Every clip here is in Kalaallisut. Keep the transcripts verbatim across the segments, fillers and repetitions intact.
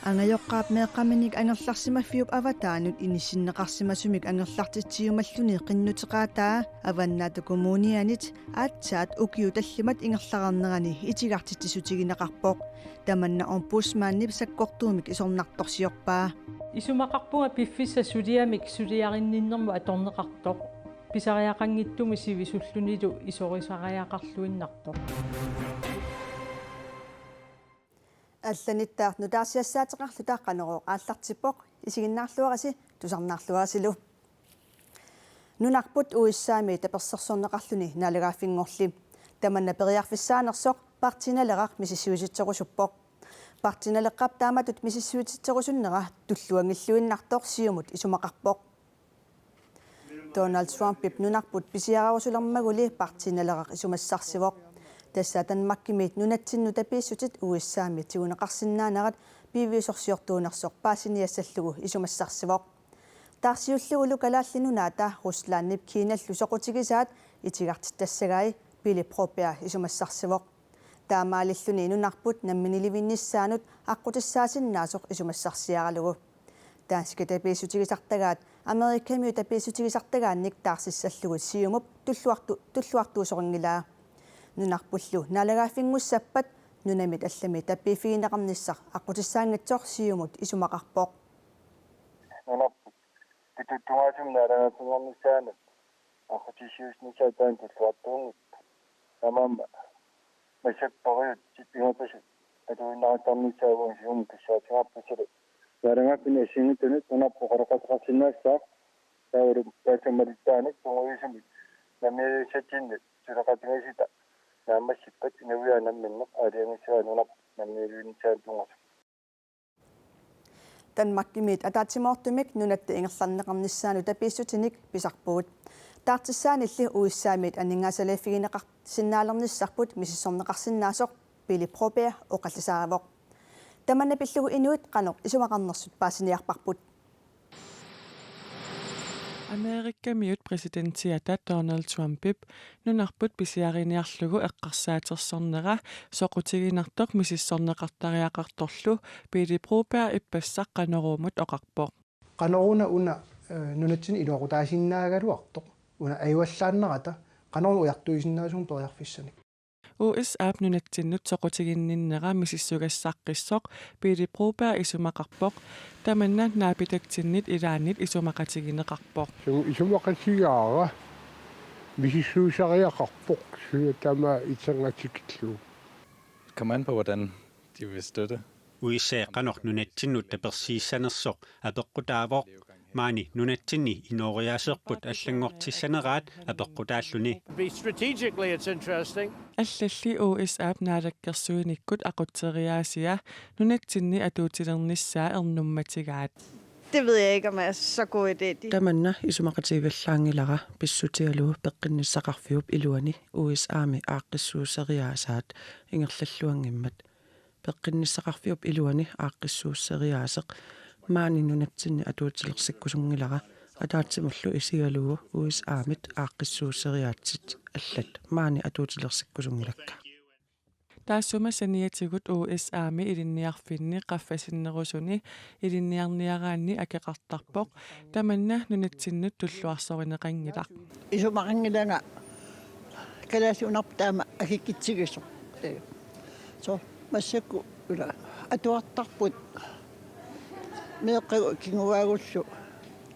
Angajoqqaap meeqqaminik angerlarsimaffiup avataanut inissinneqarsimasumik angerlartitsiumalluni qinnuteqaataa Avannaata Kommunianit aatsaat ukiut tallimat ingerlareernerani itigartitsissutigineqarpoq. Tamanna Ombudsmandip sakkortuumik isornartorsiorpaa. Isumaqarpunga piffissaq suliamik suliarinninnermut atorneqartoq. Pisariaqanngitsumik sivisullunilu isorisariaqarluinnartoq. Allanittaaq nutaarsiassaateqarluta Qanorooq aallartippoq, isiginnaarluarisi tusarnaarluarisilu. Nunarput U S A-mi tapersersorneqarluni naalagaaffinngorli. Tamanna periarfissaanersoq Partii Naleraq misissuisitserusuppoq. Partii Naleqqap taamatut misissuititserusunnera tulluanngilluinnartoq Siumut isumaqarpoq. Donald Trumpip nunarput pisiarerusulermaguli Partii Naleraq isumassarsivoq. Tassa Danmarkimiit nunatsinnut tapiissutit U S A-mi tiguneqarsinnaanerat piviusorsiortuunersoq paasiniassallugu isumassarsivoq. Taarsiullugulu Kalaallit Nunaata Ruslandip Kinallu soqutigisaat itigartittassagai Pele Broberg isumassarsivoq. Taamaalilluni nunarput namminiilivinnissaanut aqqutissaasinnaasut isumassarsiaralugu. Danskit tapiissutigisartagaat Amerikamiut tapiissutigisartagaannik taarsissallugu Siumup tulluartu-, tulluartuusorinngilaat. Nunarpullu naalagaaffinngussappat nunamit allamit tapiiffigineqarnissaq aqqutissaanngitsoq Siumut isumaqarpoq. Nunarput pituttugaasumik naalagaaffinnguarnissaanut aqqutissiuunnissaa taanna tulluartuunngippoq. Taamaammat massakkut periutsit ingerlasut atuinnartarnissaat uagut Siumut kissaatigaarput, suli naalagaaffinni assigiinngitsunut nunarput oqaloqateqarsinnaassaaq. Taavalu taassuma malittaanik tungujusumik namminiilivinnissatsinnut suleqatigiissutaat naammassippat inaviaat namminneq aalajangissavat nunarput namminiilivinnissaanut tunngasut. Danmarkimiit ataatsimoortumik nunatta ingerlanneqarnissaanut tapiissutinik pisarpugut. Taartissaanilli U S A-miit aningaasaliiffigineqarsinnaalernissarput misissorneqarsinnaasoq Pele Broberg oqallisaavoq. Tamanna pillugu inuit qanoq isumaqarnersut paasiniarparput. Amerikamiut præsidentiata Donald Trumpip nunarput pisiariniarlugu eqqarsaatersornera soqutiginartoq misissorneqartariaqartorlu Pele Broberg ippassaq Qanoruumut oqarpoq. Qanoruna una, eh, nunatsinni iluaqutaasinnaagaluartoq. Una ajuallaannarata, qanoruna ujartuisinnaasugut periarfissanik. U S A-p nunatsinnut soqutiginninnera misissugassaqqissoq Pele Broberg isumaqarpoq, tamanna naapitatsinnit ilaannit isumaqatigineqarpoq. Su-, isumaqatigaara misissuisariaqarpoq, suna tamaat itinernatikillu. Kommer an på, hvordan de vil støtte. U S A qanoq nunatsinnut tapersiissanersoq apeqqutaavoq, maani nunatsinni inooriaaseerput allanngortissaneraat apeqqutaalluni. Be strategically, it's interesting. Allalli U S A-p naalakkersuinikkut aqutseriaasia nunatsinni atuutilernissaa ernummatigaat. Det ved jeg ikke, om er så god idé. De Tamanna isumaqatigivallaanngilara pissutigalugu peqqinnissaqarfiup iluani U S A-mi aaqqissuusseriaasaat ingerlalluanngimmat. Peqqinnissaqarfiup iluani aaqqissuusseriaaseq maani nunatsinni atuutilersikkusunngilara, ataatsimullu isigalugu U S A-mit aaqqissuusseriaatsit allat maani atuutilersikkusunngilakka. Taassuma saniatigut U S A-mi ilinniarfinni qaffasinnerusuni ilinniarniaraanni akeqartarpoq, tamanna nunatsinnut tulluarsorineqanngilaq. Isumaqanngilanga kalaallit nunarput taama akikitsigisoq. Ee. So, massakkut ila atuartarput meeqqagut kinguaagullu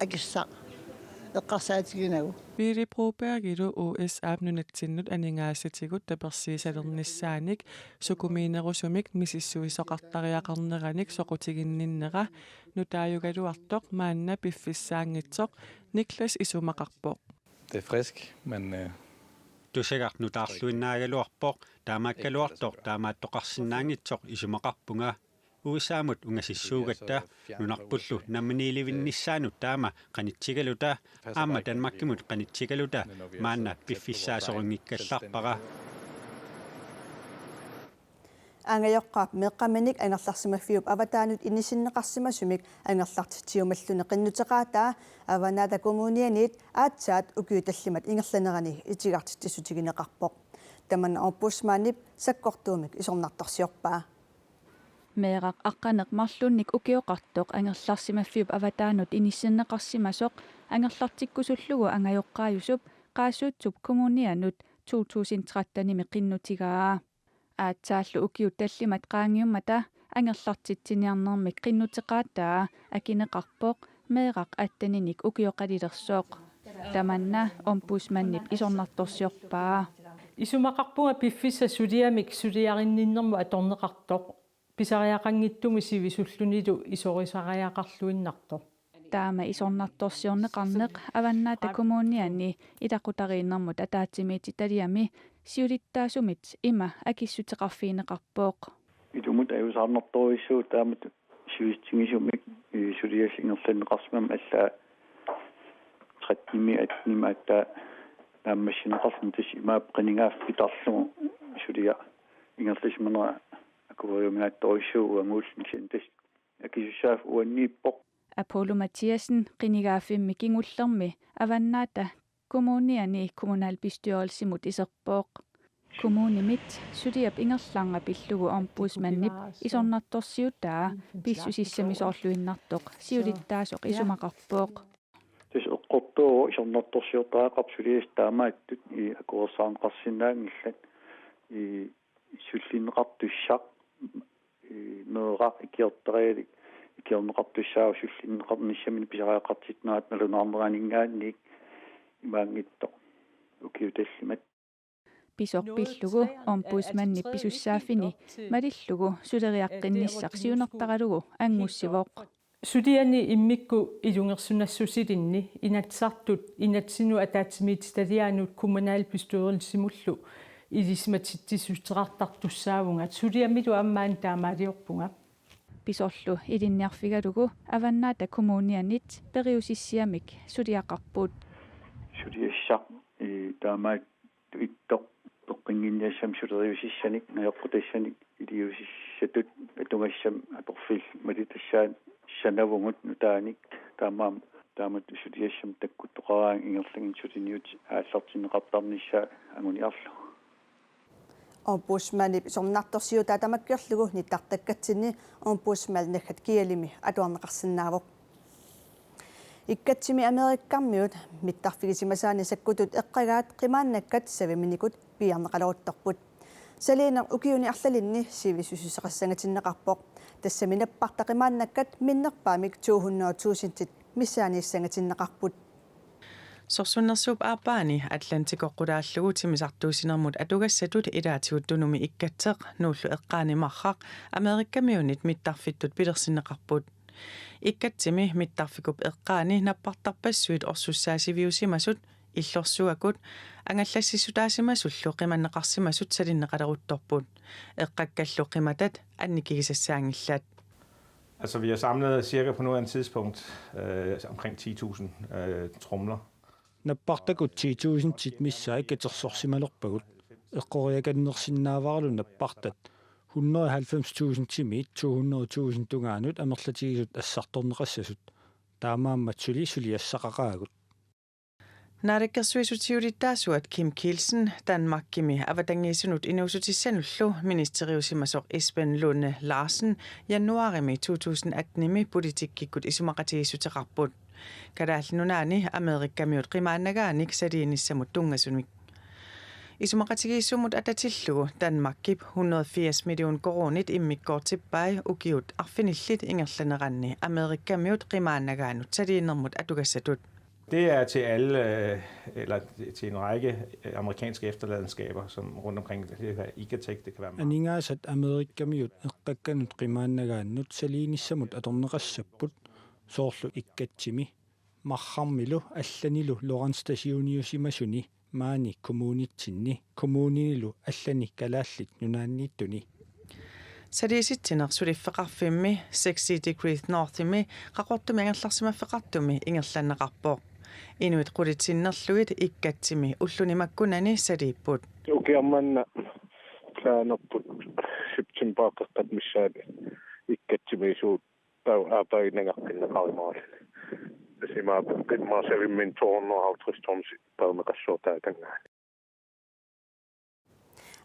akissaq eqqarsaatiginagu. Pele Brobergilu U S A-p nunatsinnut aningaasatigut tapersiisalernissaanik sukumiinerusumik misissuisoqartariaqarneranik soqutiginninnera nutaajugaluartoq maanna piffissaanngitsoq Niklas isumaqarpoq. Det er frisk, men, øh, Tusagaq nutaarluinnaagaluarpoq, taamaakkaluartoq taamaattoqarsinnaanngitsoq isumaqarpunga. U S A-mut ungasissuugatta nunarpullu namminiilivinnissaanut taama qanitsigaluta aamma Danmarkimut qanitsigaluta maanna piffissaasorinngikkallarpara. Angajoqqaap meeqqaminik angerlarsimaffiup avataanut inissinneqarsimasumik angerlartitsiumalluni qinnuteqaataa Avannaata Kommunianiit aatsaat ukiut tallimat ingerlanerani itigartitsissutigineqarpoq. Tamanna Ombudsmandip sakkortuumik isornartorsiorpaa. Meeraq aqqaneq-marlunnik ukioqartoq angerlarsimaffiup avataanut inissinneqarsimasoq angerlartikkusullugu angajoqqaajusup Qaasuitsup Kommunianut to tusind tretten-imi qinnutigaa. Aatsaallu ukiut tallimat qaangiummata angerlartitsiniarnermik qinnuteqaataa akineqarpoq meeraq atteninik ukioqalilersoq. Tamanna ombudsmandip isornartorsiorpaa. Isumaqarpunga piffissaq suliamik suliarinninnermut atorneqartoq pisariaqanngitsumik sivisullunilu isorisariaqarluinnartoq. Taama isornartorsiorneqarneq Avannaata Kommuniani ilaqutariinnermut ataatsimiititaliami siulittaasumit ima akissuteqarfigineqarpoq. Ilumut ajuusaarnartorujussuuvoq taamatut sivisutigisumik, ii, suliassaq ingerlanneqarsimammat allaat tretten-imi atten-imi aatsaat naammassineqarluni, tassa imaappoq qinigaaffik pitarlugu suliaq ingerlasimanera akueriuminaattorujussuuvoq uaguulluni, kisianni tassa akisussaaffik uanniippoq. Apollo Mathiassen qinigaaffimmi kingullermi Avannaata Kommuniani kommunalbestyrelsimut iserpoq. Kommunimit suliap ingerlanerani pillugu ombudsmandip isornartorsiutaa pissusissamisoorluinnartoq siulittaasoq isumaqarpoq. Tassa eqqortoq isornartorsiortariaqarpoq suliassat taamaattut, ii, akuersaarneqarsinnaanngillat, ii, sullinneqartussaq, ii, meeraq ikiortarialik ikiorneqartussaavoq sullinneqarnissaminut pisariaqartitsinerata nalunaarneraninngaanniit imaanngitsoq ukiut tallimat. Pisoq pillugu ombudsmandip pisussaaffini malillugu suleriaqqinnissaq siunertaralugu anngussivoq. Suliani immikkut ilungersunassusilinni Inatsisartut inatsisinut ataatsimiititaliaanut kommunalbestyrelsimullu ilisimatitsissuteqartartussaavunga, suliamilu aamma maani taamaaliorpunga. Pisorlu ilinniarfigalugu Avannaata Kommunianit periusissiamik suliaqarput. Suliassaq, ii, taamaat ittoq peqqinnginniassammat suleriusissanik, najoqqutassanik, iliuusissatut atugassamik atorfillit malitassaassavugut nutaanik, taamaammat taamatut suliassamik takkuttoqaraangat ingerlaannaq suliniutit aallartinneqartarnissaat anguniarlugu. Ombudsmandip isornartorsiutaa tamakkerlugu nittartakkatsinni Ombudsmand naggat Kielimi atuarneqarsinnaavoq. Ikkatsimi Amerikkarmiut mittarfigisimasaanni sakkutut eqqagaat qimaannakkat saviminikut piiarneqaleruttorput. Saliineq ukiuni arlalinni sivisussuseqassangatinneqarpoq. Tassami nappartaq qimaannakkat minnerpaamik to hundrede tusindit missaaniissangatinneqarput. Sorsunnersuup aappaani Atlantikoq qulaallugu timmisartuussinermut atugassatut ilaatigut Tunumi ikkatseq Nuullu eqqaani Marraq Amerikamiunit mittarfittut pilersinneqarput. Ikkatsimi mittarfikkup eqqaani nappartarpassuit orsussaasiviusimasut illorsuakut angallassissutaasimasullu qimanneqarsimasut salinneqaleruttorput. Eqqakkallu qimatat annikigisassaanngillat. Altså, vi har samlet cirka på nuværende tidspunkt øh, omkring ti tusind øh, tromler. Nappartakkut ti tusindit missaat katersorsimalerpagut. Eqqoriakannersinnaavarallu nappartat hundrede og halvfems tusindimiit to hundrede tusind tungaanut amerlatigisut assartorneqassasut. Taamaammat suli suliassaqaqaagut. Naalakkersuisut siulittaasuat Kim Kielsen Danmarkimi avatangiisinut inuussutissanullu ministeriusimasoq Esben Lunde Larsen januaarimi to tusind atten-imi politikkikkut isumaqatigiissuteqarput. Kalaallit Nunaanni Amerikamiut qimaannagaanik saliinissamut tunngasumik. Isumaqatigiissummut atatillugu Danmarkip hundrede firs million koruunit immikkoortippai ukiut arfinillit ingerlaneranni Amerikamiut qimaannagaannut saliinermut atugassatut. Det er til alle, øh, eller til en række øh, amerikanske efterladenskaber, som rundt omkring, det kan være Icatec, det kan være Aningaasat Amerikamiut eqqakkanut qimaannagaannut saliinissamut atorneqassapput, soorlu Icatecimi, Marrarmilu allanilu Lorentz-ta siunniusimasuni, maani kommunitsinni, kommuninilu allani Kalaallit Nunaanniittuni. Saliisitsineq suliffeqarfimmi Sixty Degrees Northimi Qaqortumi angerlarsimaffeqartumi ingerlanneqarpoq. Inuit qulit sinnerlugit Icatecimi ulluni makkunani saliipput. Ukiarmanna planerput september qeqqata missaani Icatecimiisuut taava aappaaginnaq aqqinneqarumaarluni. Tassa imaappoq qimmaasalimmin to hundrede og halvtreds tons peerneqassaaq taakanngaanniit.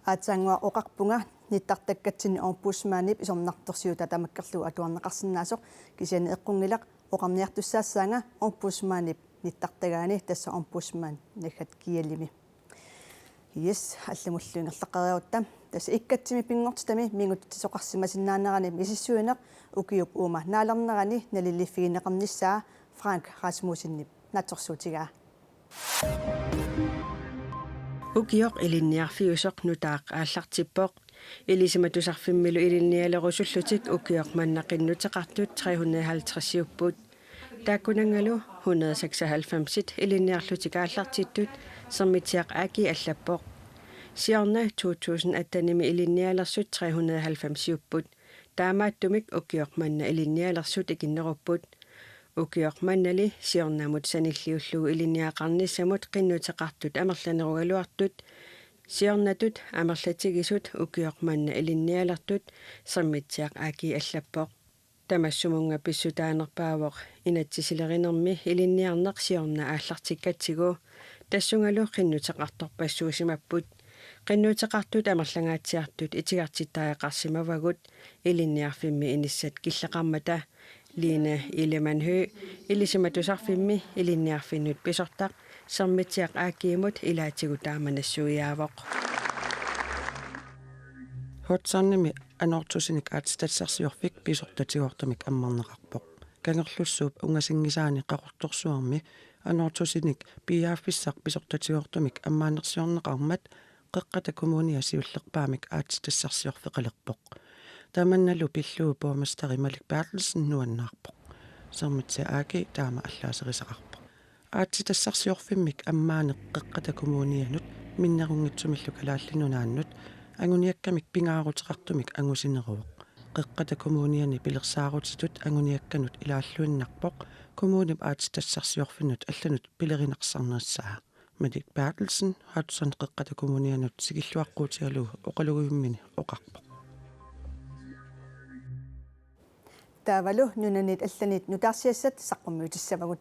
Aatsaannguaq oqarpunga nittartakkatsinni ombudsmanip isornartorsiutaa tamakkerlugu atuarneqarsinnaasoq, kisianni eqqunngilaq oqarniartussaassaanga ombudsmanip nittartagaani, tassa ombudsman naggat Kielimi. Yes, allamullu ingerlaqqeriarutta. Tassa Ikkatsimmi pinngortitami mingutsitsisoqarsimasinnaanerani misissuineq ukiup uuma naalernerani naliliiffigineqarnissaa Frank Rasmussenip naatsorsuutigaa. Ukioq ilinniarfiusoq nutaaq aallartippoq. Ilisimatusarfimmilu ilinnialerusullutik ukioq manna qinnuteqartut tre hundrede halvtredsiupput. Taakkunanngalu hundrede seksoghalvfemsit ilinniarlutik aallartittut, Sermitsiaq A G allappoq. Siorna to tusind attenimi ilinnialersut tre hundrede halvfemsiupput. Taamaattumik ukioq manna ilinnialersut ikinnerupput. Ukioq mannali siornamut sanilliullugu ilinniagaqarnissamut qinnuteqartut amerlanerugaluartut, siornatut amerlatigisut ukioq manna ilinnialertut, Sermitsiaq A G allappoq. Tamassumunnga pissutaanerpaavoq inatsisilerinermi ilinniarneq siorna aallartikkatsigu. Tassungalu qinnuteqartorpassuusimapput. Qinnuteqartut amerlangaatsiartut itigartittariaqarsimavagut ilinniarfimmi inissat killeqarmata. Line Ellemann-Høegh, Ilisimatusarfimmi ilinniarfinnut pisortaq, Sermitsiaq A G-mut ilaatigut taama nassuiaavoq. Hudsonimi anortusinik aatsitassarsiorfik pisortat tigoortumik ammarneqarpoq. Kangerlussuup ungasinngisaani Qaqortorsuarmi anortusinik piiaaffissaq pisortat tigoortumik ammaanersiorneqarmat Qeqqata Kommunia siullerpaamik aatsitassarsiorfeqalerpoq. Tamannalu pillugu borgmesteri Malik Berthelsen nuannaarpoq. Sermitsiaq A G taama allaaserisaqarpoq. Aatsitassarsiorfimmik ammaaneq Qeqqata Kommunianut minnerunngitsumillu Kalaallit Nunaannut anguniakkamik pingaaruteqartumik angusineruvoq. Qeqqata Kommuniani pilersaarutitut anguniakkanut ilaalluinnarpoq kommunip aatsitassarsiorfinnut allanut pilerinarsarissaa. Malik Berthelsen Hudson Qeqqata Kommunianut sikilluaqquutigalugu oqalugiummini oqarpoq. Taavalu nunanit allanit nutaarsiassat saqqummiutissavagut.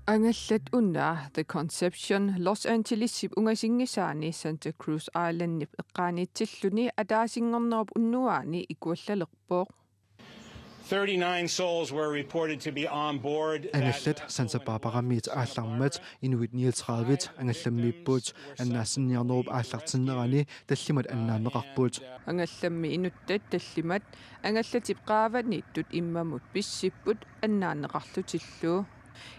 Angallat una The Conception Los Angelesip ungasinngisaani Santa Cruz Islandip eqqaaniitsilluni ataasinngornerup unnuaani ikuallalerpoq. Thirty-nine souls were reported to be on board that Angallat vessel. Santa Barbaramiit aallarmat inuit niogtredive angallammiipput. Annaassinniarnerup aallartinnerani tallimat annaanneqarput. Angallammi inuttat tallimat angallatip qaavaniittut immamut pissipput annaanneqarlutillu.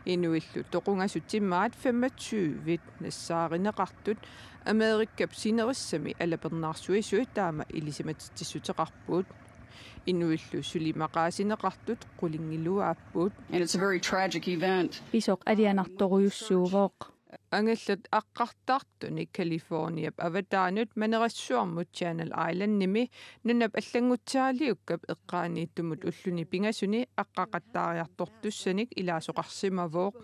Inuillu toqungasut timaat femogtyve nassaarineqartut Amerikap sinerissami alapernaarsuisui taama ilisimatitsissuteqarput. Inuillu suli maqaasineqartut qulinngiluaapput. And it's a very tragic event. Pisoq alianartorujussuuvoq. Angallat aqqartartunik Californiap avataanut manerassuarmut Channel Islandimi nunap allanngutsialiukkap eqqaaniittumut ulluni pingasuni aqqaqattaariartortussanik ilaasoqarsimavoq.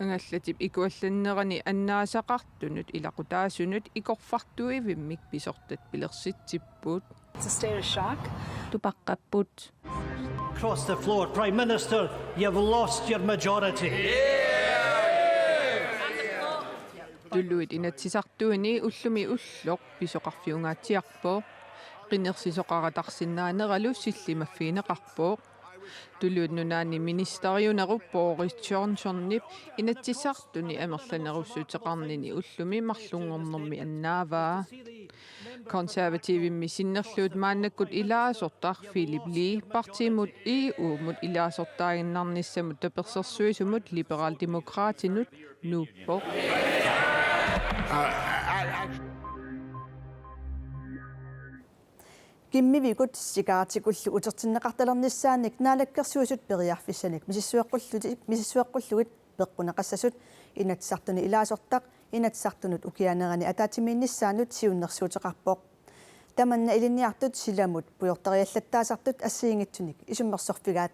Angallatip ikuallannerani annaasaqartunut ilaqutaasunut ikorfartuivimmik pisortat pilersitsipput. It's a state of shock. Tupaqqapput. Across the floor, Prime Minister, you've lost your majority. Tuluit Inatsisartuini ullumi ulloq pisoqarfiungaatsiarpoq. Qinersisoqaratarsinnaaneralu sillimaffigineqarpoq. Tuluit Nunaanni ministeriunerup Boris Johnsonip Inatsisartuni amerlanerussuteqarnini ullumi marlunngornermi annaavaa. Konservativimmi sinnerlugit maannakkut ilaasortaq Philip Lee partiimut E U-mut ilaasortaaginnarnissamut tapersersuisumut Liberaldemokraatinut nuuppoq. Kimmivikut sikaartikullu utertinneqartalernissaannik Naalakkersuisut periarfissanik misissueqqullutik, misissueqqullugit peqquneqassasut Inatsisartuni ilaasortaq Inatsisartunut ukiaanerani ataatsimiinnissaanut siunnersuuteqarpoq. Tamanna ilinniartut silamut pujortariallattaasartut assigiinngitsunik isummersorfigaat.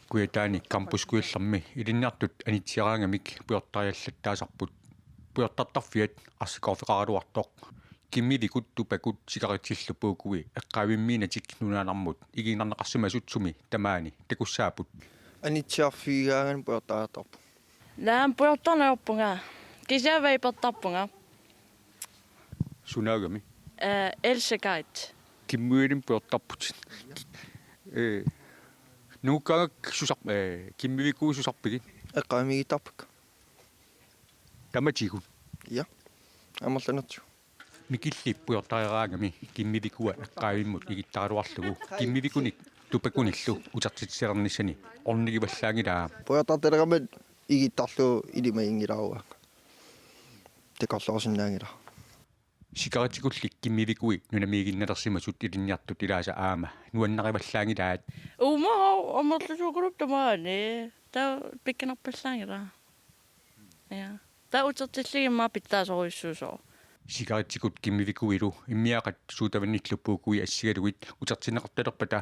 Kujataani Campus Kujallermi ilinniartut anitsiaraangamik pujortariallattaasarput. Pujortartarfiat arsikoorfeqaraluartoq. Kimmivikut tupakut sikaritsillu puukui eqqaavimmiinatik nunaannarmut igiinnarneqarsimasut sumi tamaani takussaapput. Anitsiarfigigaangat pujortariartarpunga. Naamik pujortarneq ajorpunga. Kisianni vapertarpunga. Sunaagami? Eh, Else Guide. Kimmivilimmi pujortarputit. Eh, nungukkaangakku susar-, eh, Kimmivikui susarpigit? Eqqaamigittarpakka. Tamatigut? Ja. Amerlanertigut. Mikilli pujortariaraangami Kimmivikua eqqaavimmut igittaraluarlugu Kimmivikunik tupakunillu utertitsilernissani ornigivallaanngilaa. Pujortartaleramma igittarlugu ilimaginngilara. Takorloorsinnaanngilara. Sikaritsikulli Kimmivikui nunamiiginnalersimasut ilinniartut ilaasa aamma nuannarivallaanngilaat. Uuma amerlasuugaluarpoq tamaani. Taava pikkunarpallaanngilaq. Ja. Taava utertillugit immaqa pitsaasorujussuusoq. Sikaritsikut Kimmivikuilu immiaaqqat suutavannillu puukui assigalugit utertinneqartalerpata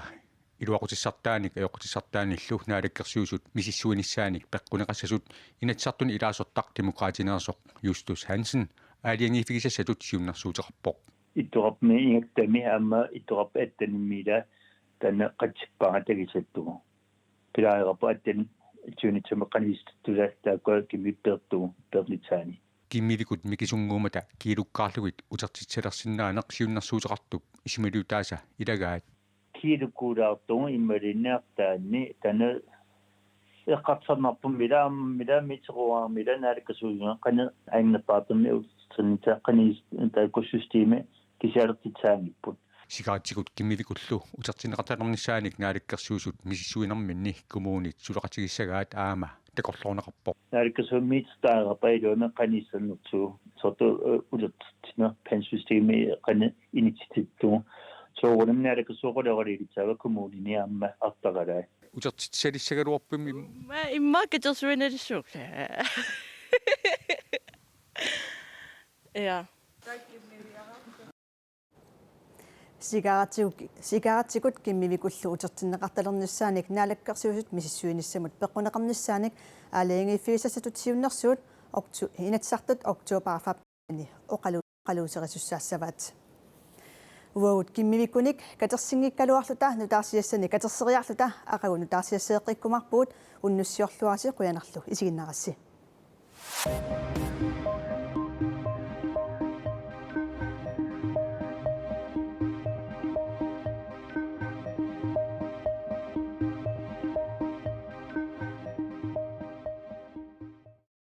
iluaqutissartaanik ajoqutissartaanillu Naalakkersuisut misissuinissaanik peqquneqassasut Inatsisartuni ilaasortaq Demokraatineersoq Justus Hansen aalajangiiffigisassatut siunnersuuteqarpoq. Ittoqarfimmi ingattami aamma Ittoqarfik attenimmi ila taanna qatsippaanga tagisattugu. Pilaareqarpoq atten tyvenitsamut qanigisattullu taakkua Kimmivik peertugu peernissaani. Kimmivikut mikisunnguummata kiilukkaarlugit utertitsilersinnaaneq siunnersuuteqartup isumaliutaasa ilagaat. Kiilukkuulaartugu imaluunniit arlaanni taanna eqqarsarnarpoq ila aamma ila meteruarmi ila naalakkersuisuni qanoq annerpaartumik utertinnissaa qanigisatta taakku systemi kisialertissaanngipput. Sikaritsikut Kimmivikullu utertinneqartalernissaanik Naalakkersuisut misissuinerminni kommunit suleqatigissagaat aamma takorloorneqarpoq. Naalakkersuisut metertaarpaa iluamik qanigisannertigut soorlu, eh, utertitsineq pantsystemi qanoq inissitittugu. Soorunami Naalakkersuisut qulequlilitsaava kommunini aamma artaqalaat. Utertitsalissagaluarpimmi. Ma immaqa katersuinalissuugut. Ja. Sikaritsikut, Sikaritsikut Kimmivikullu utertinneqartalernissaanik Naalakkersuisut misissuinissamut peqquneqarnissaanik aalajangiiffigisassatut siunnersuut oktu-, Inatsisartut oktober femteni oqalu-, oqaluuserisussaassavat. Uagut Kimmivikunik katersinngikkaluarluta nutaarsiassani katerseriarluta aqagu nutaarsiasseeqqikkumaarpugut, unnussiorluarisi qujanarlu isiginnaarassi.